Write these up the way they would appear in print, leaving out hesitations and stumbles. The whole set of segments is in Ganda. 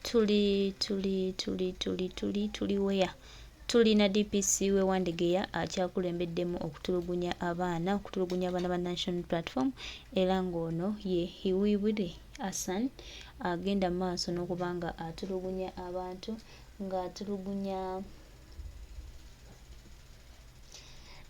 Tuli tuli tuli tuli tuli tuli where? Tulina DPC w'e Wandegeya akyakulembeddemu okutulugunya abaana okutulugunya abaana ba National Platform era ng'ono ye Hiwibwire Hassan agenda mu maaso n'okuba nga atulugunya abantu ng'atulugunya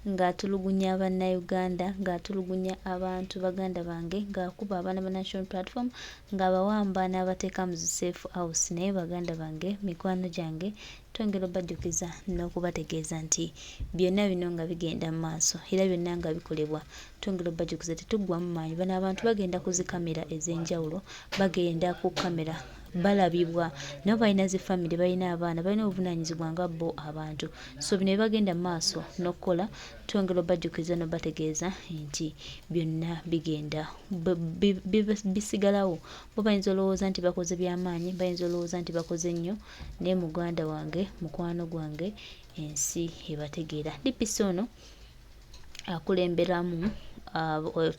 ng'atulugunya Bannayuganda, ng'atulugunya abantu baganda bange, ng'akuba abaana ba National Platform, ng'abawamba n'abateeka mu zi safe house. Naye baganda bange, mikwano gyange, twongera obajjukiza n'okubategeeza nti byonna bino nga bigenda mu maaso era byonna nga bikolebwa, twongera obajjukiza tetuggwamu maanyi. Bano abantu bagenda ku zi kamera ez'enjawulo, bagenda ku kamera balabibwa nabo balina zi famire balina abaana balina obuvunanyizibwa nga bo abantu so bino byebagenda mu maaso n'okukola twongera obajjukiza n'obategeeza nti byonna bigenda bisigalawo bo bayinza olowooza nti bakoze byamaanyi bayinza olowooza nti bakoze nnyo naye muganda wange mukwano gwange ensi ebategeera DPC ono akulemberamu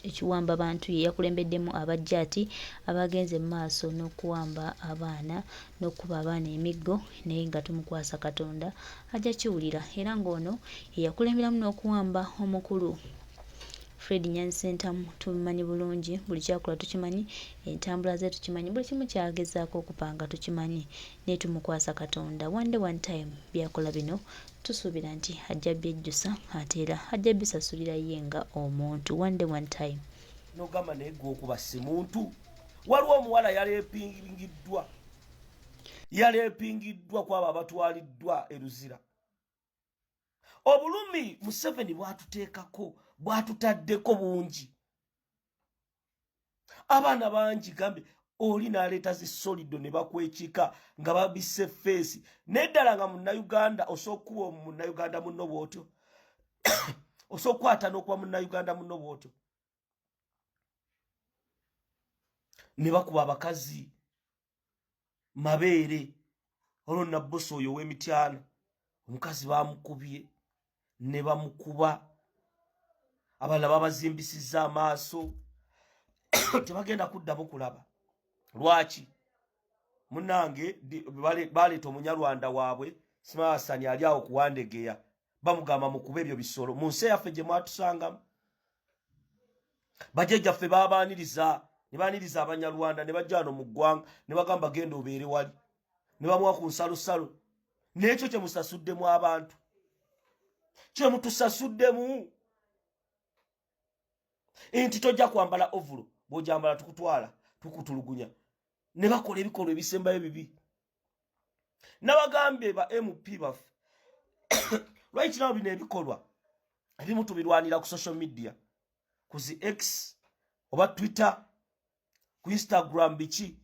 ekiwamba bantu ye yakulembeddemu abajjaati abagenze mu maaso n'okuwamba abaana n'okukuba abaana emiggo naye nga tumukwasa Katonda ajja kiwulira era ng'ono yeyakulemberamu n'okuwamba omukulu Fred Nyanzi Ssentamu tumumanyi bulungi buli kyakola tukimanyi entambula ze tukimanyi buli kimu kyagezaako okupanga tukimanyi naye tumukwasa Katonda one day one time byakola bino Tusuubira nti ajja byejjusa ate era ajja bisasulira ye nga omuntu one day one time. Nogamba naye gwe okuba si muntu. Waliwo omuwala yaleepingiddwa yaleepingiddwa kwabo abatwaliddwa e Luzira. Obulumi Museveni bwatuteekako bwatutaddeko bungi. Abaana bangi gambe oli n'aleeta zi solido ne bakwekika nga babisse feesi naye ddala nga munnayuganda osobola okukuba munnayuganda munno bw'otyo osobola okukwata n'okuba munnayuganda munno bw'otyo ne bakuba abakazi mabeere olwo nabbosa oyo ow'emityana omukazi bamukubye ne bamukuba abalala babazimbisizza amaaso tebagenda kuddamu kulaba lwaki munange baleeta omunyarwanda waabwe simaasani ali awo kuwandegeya bamugamba mukuba ebyo bisolo mu nsi eyaffe gye mwatusangamu bajjajjaffe babaaniriza ne baaniriza abanyarwanda ne bajja wano mu ggwanga ne bagamba genda obeere wali ne bamuwa ku nsalosalo n'ekyo kye musasuddemu abantu kye mutusasuddemu nti tojja kwambala ovulo bw'ojambala tukutwala tukutulugunya ne bakola ebikolwa ebisembayo bibi nabagambye ba mp baffe lwaki kinawo bino ebikolwa ebimu tubirwanira ku social media ku zi x oba twitter ku instagram biki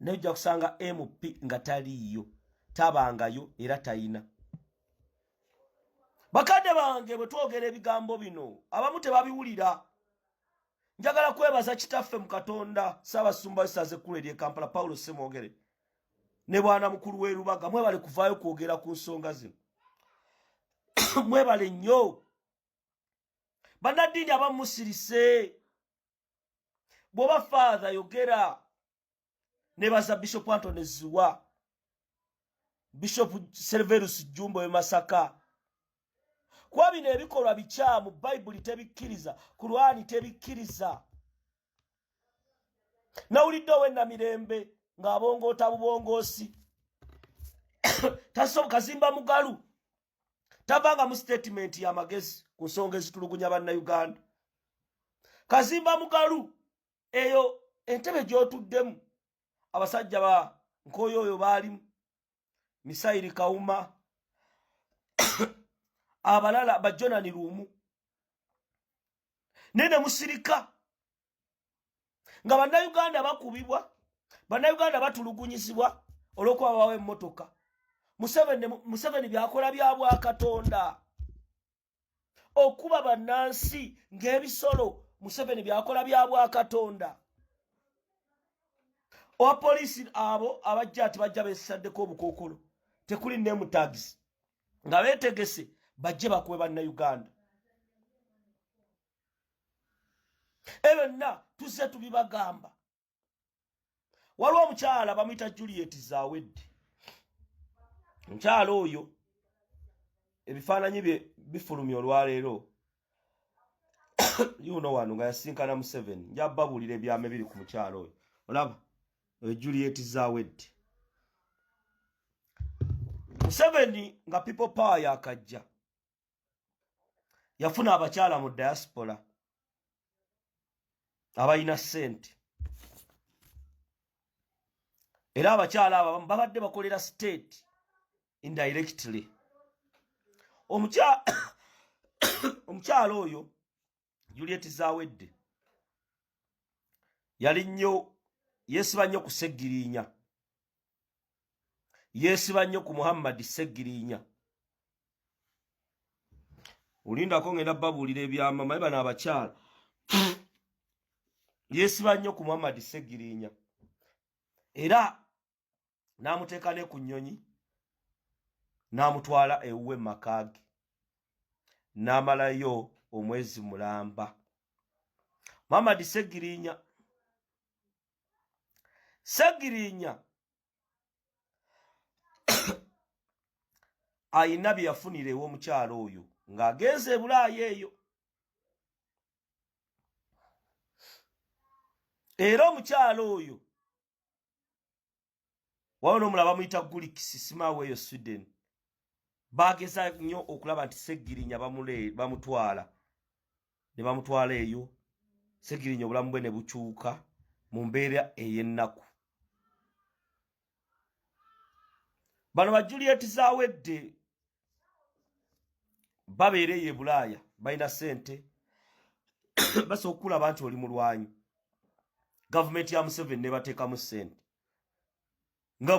naye ojja kusanga mp nga taliiyo tabangayo era tayina bakadde bange bwe twogera ebigambo bino abamu tebabiwulira njagala kwebaza kitaffe mu katonda ssaabasumba w'essaza ekkulu ery'e kampala paulo ssemwogere ne bwana mukulu w'e Lubaga mwebale kuvaayo kwogera ku nsonga zino mwebale nnyo bannaddiini abamu musirise bw'oba faatha yogera nebaza bishop antony ziwa bishop serverus jumbo we masaka kuba bino ebikolwa bikyamu bayibuli tebikkiriza kulwani tebikkiriza nawulidde owenamirembe ng'abongoota bubongoosi kazimba mugalu tavanga mu sitatimenti y'amagezi ku nsonga ezitulugunya bannayuganda kazimba mugalu eyo entebe gy'otuddemu abasajja ba nkoyo oyo baalimu misayiri kawuma abalala bajonani luumu naye ne musirika nga bannayuganda bakubibwa bannayuganda batulugunyizibwa olw'okuba babawa emmotoka museveni byakola bya bwakatonda okuba bannansi ng'ebisolo museveni byakola bya bwakatonda owa poliisi abo abajja ati bajja besaddeko obukookolo tekuli name tags nga beetegese bajje bakuwe bannayuganda ebyo byonna tuzze tubibagamba Waliwo omukyala bamuyita Juliet Zawedde. Omukyala oyo ebifaananyi bye bifulumya olwaleero yuno wano nga yasinkana Museveni. Nja babuulira ebyama ebiri ku mukyala oyo. Olaba oyo Juliet Zawedde. Museveni nga People Power yakajja yafuna abakyala mu diaspora abalina ssente, era abakyala abo babadde bakolera state indirectly. Omukyala oyo Juliet Zawedde yali nnyo yeesiba nnyo ku Ssegirinya, yeesiba nnyo ku Muhammad Ssegirinya. Olindako ngenda babuulira ebyama maye bano abakyala yeesiba nnyo ku Muhammad Ssegirinya era n'amuteeka ne ku nnyonyi n'amutwala ewuwe mu maka ge n'amalayo omwezi mulamba. Muhammad Ssegirinya, Ssegirinya ayina bye yafunira ew'omukyalo oyo ng'agenze e Bulaaya eyo, era omukyalo oyo waliwo n'omulala bamuyita Gulikisi simaawo eyo Sweden. Bageza nnyo okulaba nti Ssegirinya bamutwala ne bamutwala eyo. Ssegirinya obulamu bwe ne bukyuka mu mbeera ey'ennaku. Bano ba Juliet Zawedde babeera eyo e Bulaaya, balina ssente, basobola okukulaba nti oli mulwanyi. Gavumenti ya Museveni nebateekamu ssente nga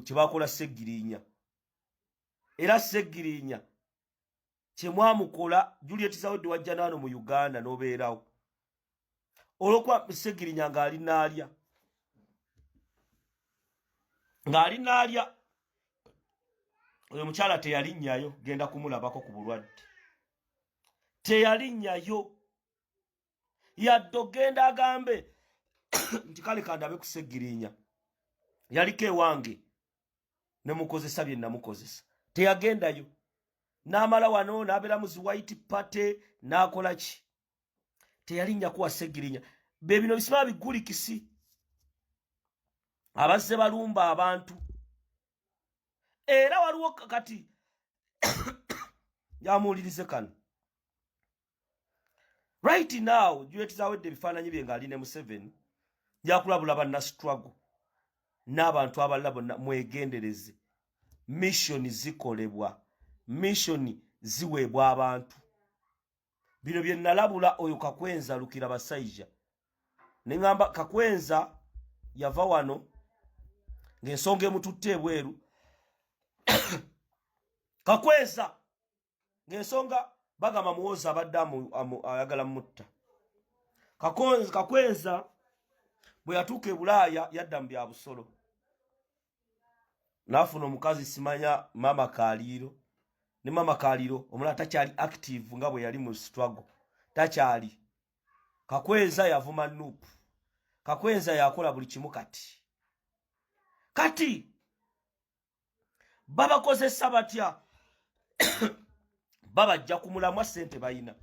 kyebakola Ssegirinya. Era Ssegirinya kyemwamukola Juliet Zawedde wajja naano mu Uganda n'obeerawo olwokuba Ssegirinya ng'ali naalya ng'ali naalya oyo mukyala teyalinnyayo genda kumulabako ku bulwadde, teyalinnyayo yadde ogenda agambe nti kale kandabe ku Ssegirinya, yaliko ewange ne mukozesa bye namukozesa. Teyagendayo n'amala wano n'abeera mu zi white party n'akola ki, teyalinnya kuwa Ssegirinya. Be bino bisima bigulikisi abazze balumba abantu. Era waliwo kati yamuwulirize kano right now. Juliet Zawedde ebifaananyi bye ng'ali ne Museveni. Njakulabula banna struggle n'abantu abalala bonna, mwegendereze. Mission zikolebwa, mission ziweebwa abantu. Bino bye nalabula oyo Kakwenza Lukira Basaija ne ŋŋamba Kakwenza yava wano ng'ensonga emututte ebweru. Kakwenza ng'ensonga bagamba Muwoza abadde ayagala mutta. Kakwenza bwe yatuuka e Bulaaya yadda mu bya busolo n'afuna omukazi, simanya Maama Kaaliiro ne Maama Kaaliiro omulala takyali active nga bwe yali mu struggle, takyali. Kakwenza yavuma NUP, Kakwenza yakola buli kimu. Kati kati babakozesa batya? Babajja ku mulamwa, ssente bayina,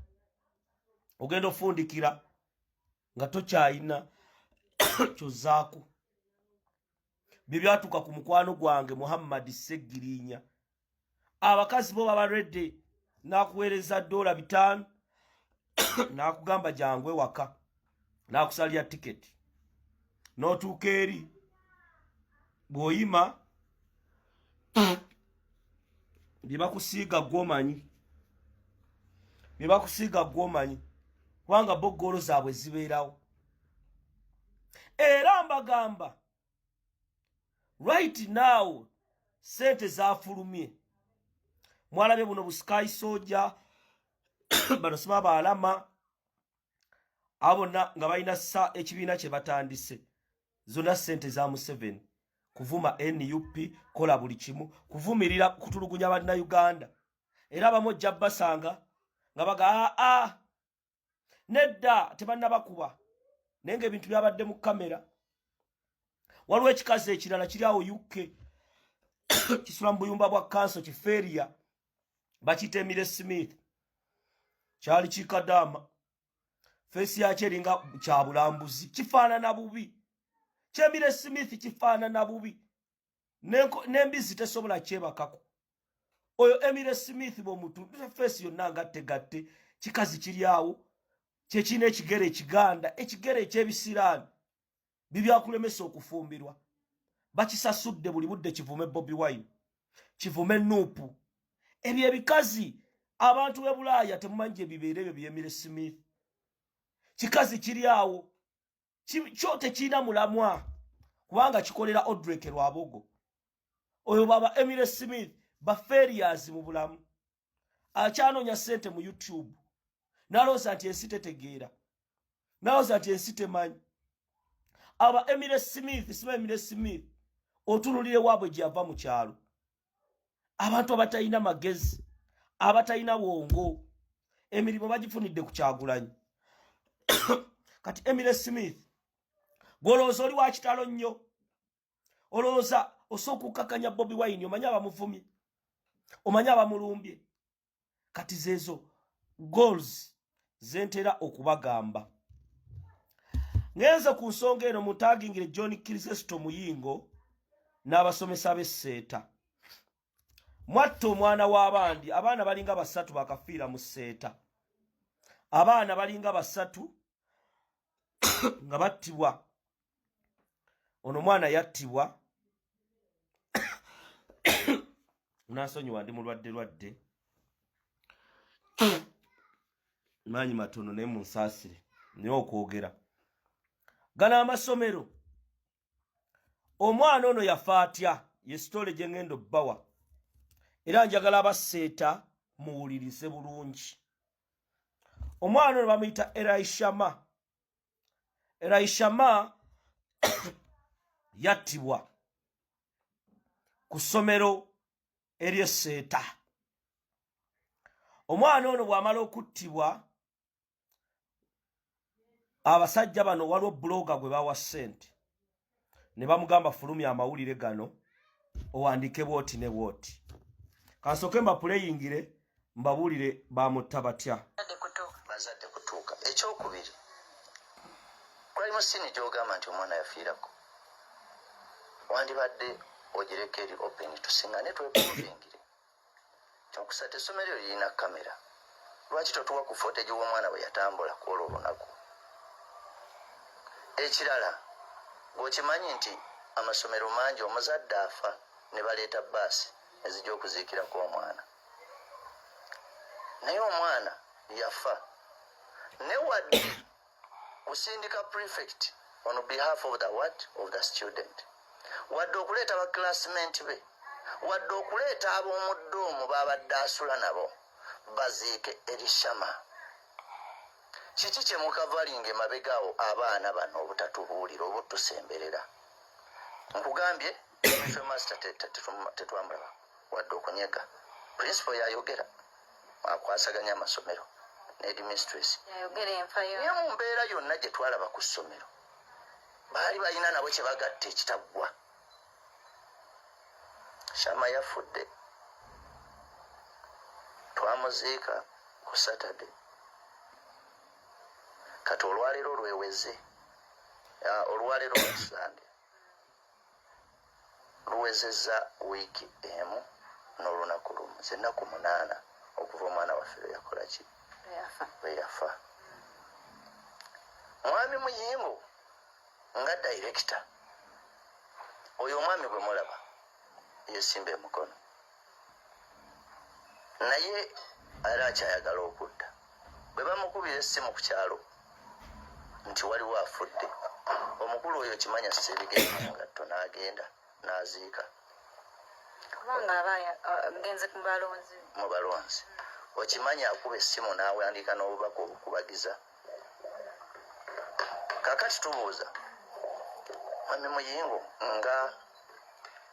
ogenda ofundikira nga tokyayina kyozaako. Bye byatuuka ku mukwano gwange Muhammad Ssegirinya. Abakazi bo baba redde n'akuweereza $5 n'akugamba jangu ewaka, n'akusalira tiketi n'otuuka eri bw'oyima bye bakusiiga gwomanyi, bye bakusiiga gwomanyi, kubanga bo goolo zaabwe zibeerawo. Era mbagamba right now sente zafulumye, mwalabye buno bu sky soja bano sima baalama abo bonna nga balina sa ekibiina kye batandise, zonna sente za Museveni kuvuma NUP, kola buli kimu, kuvumirira, kutulugunya Bannayuganda. Era abamu ojja basanga nga baga aa nedda tebannabakuba, naye nga ebintu byabadde mu kamera. Waliwo ekikazi ekirala kiri awo UK, kisula mu buyumba bwa kanso, kifeeriya, bakiyita Emire Smith. Kyali kikadaama, face yakyo eringa kyabulambuzi, kifaanana bubi. Kyemire Smith kifaanana bubi, n'embizi tesobola kyebakako. Oyo Emire Smith bwomutu face yonna ngattegatte, kikazi kiri awo kyekirina ekigere ekiganda, ekigere ekyebisiraani bibyakulemesa okufumbirwa. Bakisasudde buli budde kivume Bobi Wine, kivume NUP. Ebyo ebikazi, abantu b'e Bulaaya temumanyi gye bibeera. Ebyo byemire Smith, kikazi kiri awo kyo tekirina mulamwa kubanga kikolera Odrek Rwabogo. Oyo baba Emire Smith, bafailures mu bulamu, akyanoonya ssente mu YouTube, nalowooza nti ensi tetegeera, nalowooza nti ensi temanyi. Aba Emire Smith, sima Emire Smith, otunulire waabwe gyeyava mu kyalo, abantu abatalina magezi, abatalina bwongo, emirimu bagifunidde ku Kyagulanyi. Kati Emire Smith, gwolowooza oli wa kitalo nnyo, olowooza osooka okukakanya Bobi Wine, omanyi abamuvumye, omanyi abamulumbye. Kati zeezo goals zentera okubagamba. Ngenze ku nsonga eno, mutagingire John Crisesto Muyingo n'abasomesa b'Esseeta. Mwatta omwana w'abandi. Abaana balinga basatu bakafiira mu Sseeta, abaana balinga basatu nga battibwa. Ono omwana yattibwa, nansonyiwa, ndi mulwadde lwadde, maanyi matono, naye munsaasire. Naye okwogera gano amasomero, omwana ono yafa atya? Ye story gye ŋŋenda obbawa, era njagala abaseeta muwulirize bulungi. Omwana ono bamuyita Eraishama. Eraishama yattibwa ku ssomero ery'Esseeta. Omwana ono bw'amala okuttibwa, abasajja bano, waliwo blogger gwe bawa ssente ne bamugamba, "Fulumya amawulire gano, owandiike bwoti ne bwoti." Kansooke mbapuleyingire, mbabuulire bamutta batya. Bazadde kutuuka. Ekyokubiri, crime scene gyogamba nti omwana yafiirako, wandibadde ogireka eri open, tusingane, tweproovingire. Kyokusatu, essomero eryo lirina kamera, lwaki totuwa ku footage w'omwana bwe yatambula kwolwo olunaku? Ekirala, gweokimanyi nti amasomero mangi omuzadde afa ne baleeta baasi ezijja okuziikirako omwana, naye omwana yafa ne wadde kusindika prefect on behalf of the what, of the student, wadde okuleeta ba classmate be, wadde okuleeta ab'omudde babadde asula nabo baziike Erishama. Kiki kye mukavalinga emabegaawo abaana bano obutatubuulira, obutusemberera? Nkugambye, master tetwamulaba wadde okunyega. Principal yayogera, akwasaganya amasomero ne headmistress. Yayogera enfayo. Naye mu mbeera yonna gye twalaba ku ssomero, baali balina nabo kye bagatta ekitaggwa. Shama yafudde, twamuziika ku Saturday. Kati olwaleero lweweze, olwaleero lwa Sande, luwezezza wiiki emu n'olunaku lumu, zennaku 8 okuva omwana waffe lwe yakola ki? Yafa. Lwe yafa. Mwami Muyingo nga director, oyo omwami gwe mulaba yesimba emukono, naye era akyayagala okudda. Bwe bamukubira essimu ku kyalo nti waliwo afudde, omukulu oyo kimanya sibigere mu ngatto, n'agenda n'aziika. Kubanga aba agenze ku balonzi. Mu balonzi. Okimanyi akuba essimu n'awandiika n'obubaka obukubagiza. Kakati tubuuza mwami Muyingo nga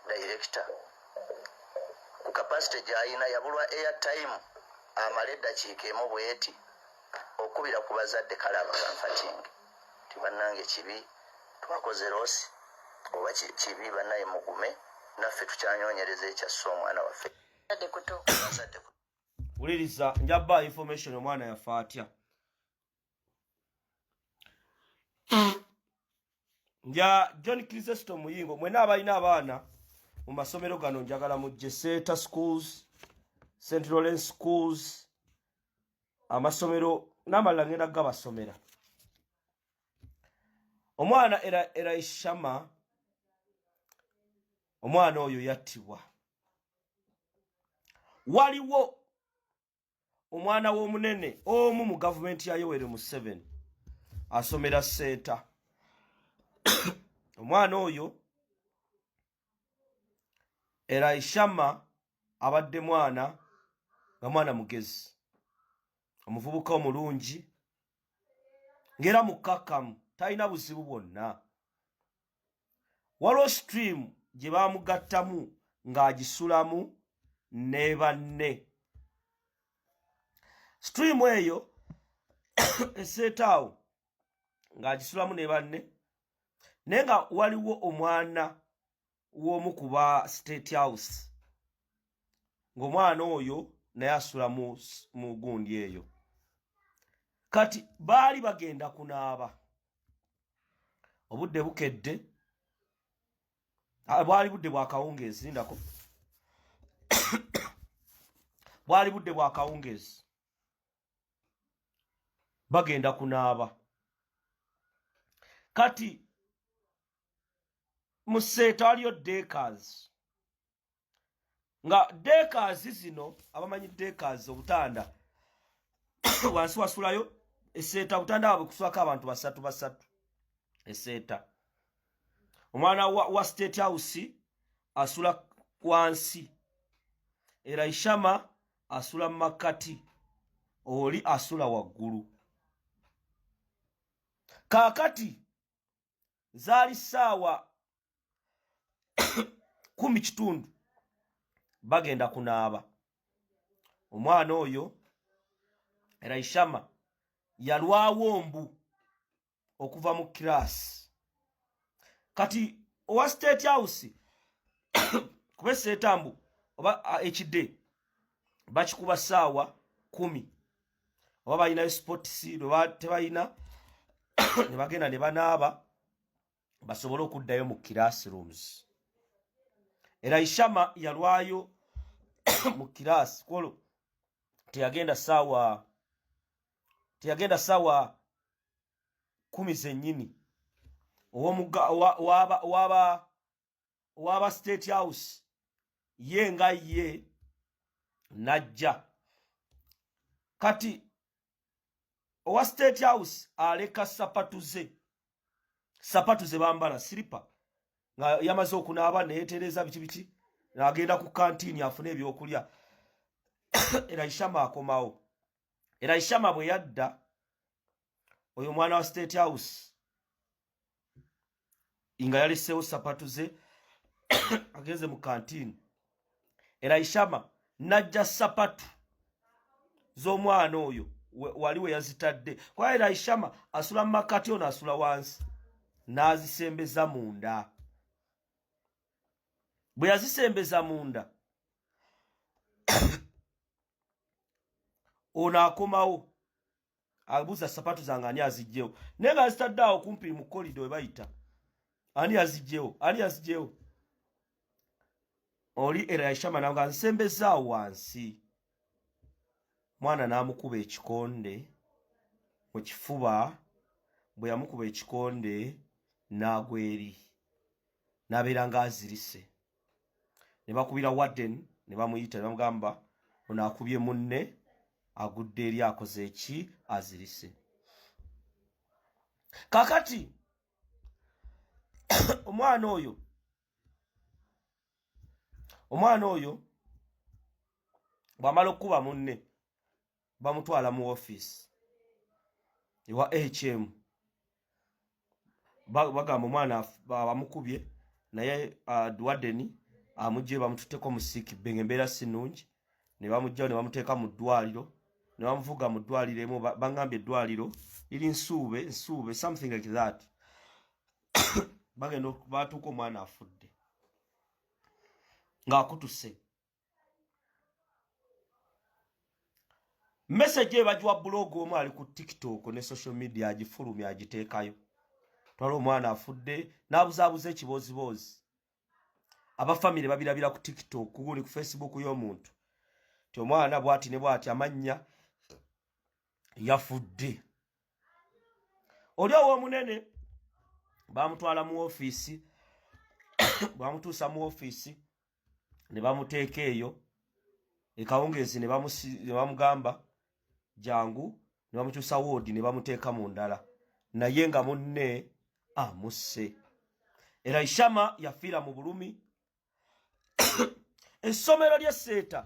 director, ku capacity gy'ayina, yabulwa airtime amala eddakiika emu bweti okubira ku bazadde, kale abacomforting ti, "Bannange, kibi, twakoze loss, Oba kibi bannaye, mugume, naffe tukyanyonyereza ekyasse omwana waffe. Wuliriza, njabba information, omwana yafa atya? Nja John Crisesto Muyingo, mwena abalina abaana mu masomero gano, njagala mujje Seeta schools, St Lawrence schools, amasomero n'amalala ngenda gabasomera. Omwana era Eraishama, omwana oyo yattibwa. Waliwo omwana w'omunene omu mu gavumenti ya Yoweri Museveni asomera Seeta. Omwana oyo Eraishama abadde mwana nga mwana mugezi, omuvubuka omulungi, ng'era mukkakkamu, talina buzibu bwonna. Waliwo stream gye bamugattamu ng'agisulamu ne banne. Stream eyo eseetaawo ng'agisulamu ne banne, naye nga waliwo omwana w'omu ku ba State House, ng'omwana oyo naye asula mu gundi eyo. Kati baali bagenda kunaaba, obudde bukedde, bwali budde bwa kawungeezi, lindako, bwali budde bwa kawungeezi, bagenda kunaaba. Kati mu Seeta waliyo dekers, nga dekers zino, abamanyi dekers, obutanda wansi wasulayo eseeta, butanda bwabwe kusulako abantu basatu basatu. Eseeta omwana wa State House asula wansi, era Ishama asula mu makkati, oli asula waggulu. Kaakati zaali ssaawa 10:15, bagenda kunaaba. Omwana oyo Eraishama yalwawo mbu okuva mu kiraasi. Kati owa State House, kuba eseetambu oba ekidde bakikuba ssaawa 10, oba balinayo sports, tebalina, ne bagenda ne banaaba basobole okuddayo mu classrooms. Era Ishama yalwayo mu kiraasi kwolwo, teyagenda ssaawa 10 zennyini. Owaba State House ye nga ye najja. Kati owa State House aleka sapatu ze, sapatu ze bambala, siripa, nga yamaze okunaaba neyetereza biki biki, agenda ku kantiini afune ebyokulya. Era Ishama akomawo. Era Ishama bwe yadda, oyo omwana wa State House nga yaleseewo sapatu ze, agenze mu kantiini, era Ishama najja sapatu z'omwana oyo wali we yazitadde, kuba era Ishama asula mu makati, ono asula wansi, n'azisembeza munda. Bwe yazisembeza munda, ono akomawo abuuza, "Sapatu zange ani azigyewo?" Naye nga azitadde awo kumpi mu kolido we bayita. "Ani azigyewo? Ani azigyewo?" Oli era Ishama nga nsembezaawo wansi, mwana n'amukuba ekikonde mu kifuba. Bwe yamukuba ekikonde, n'agwa eri, n'abeera ng'azirise. Ne bakubira warden, ne bamuyita, ne bamugamba, "Ono akubye munne, agudde eri, akoze eki, azirise." Kakati omwana oyo bw'amala okukuba munne, bamutwala mu ofiisi ewa HM. Bagamba omwana bamukubye, naye warden amugye, bamututteko mu sick bay, nga embeera si nnungi. Ne bamugjawo ne bamuteeka mu ddwaliro, ne bamuvuga mu ddwaliro emu. Baŋŋambye eddwaliro liri Nsuube, Nsuube, something like that. Bagenda batuuka, omwana afudde ng'akutuse. Message ebagiwa blog omu ali ku TikTok ne social media, agifulumya, agiteekayo. Twala omwana afudde n'abuzaabuza ekibooziboozi. Abafamire babirabira ku TikTok, guli ku Facebook y'omuntu ti omwana bwati ne bwati, amannya, yafudde. Oli ow'omunene bamutwala mu ofiisi. Bwamutuusa mu ofiisi ne bamuteeka eyo ekawungeezi, ne bamugamba jangu, ne bamukyusa woodi ne bamuteeka mu ndala, naye nga munne amusse. Era Ishama yafiira mu bulumi. Essomero ly'Esseeta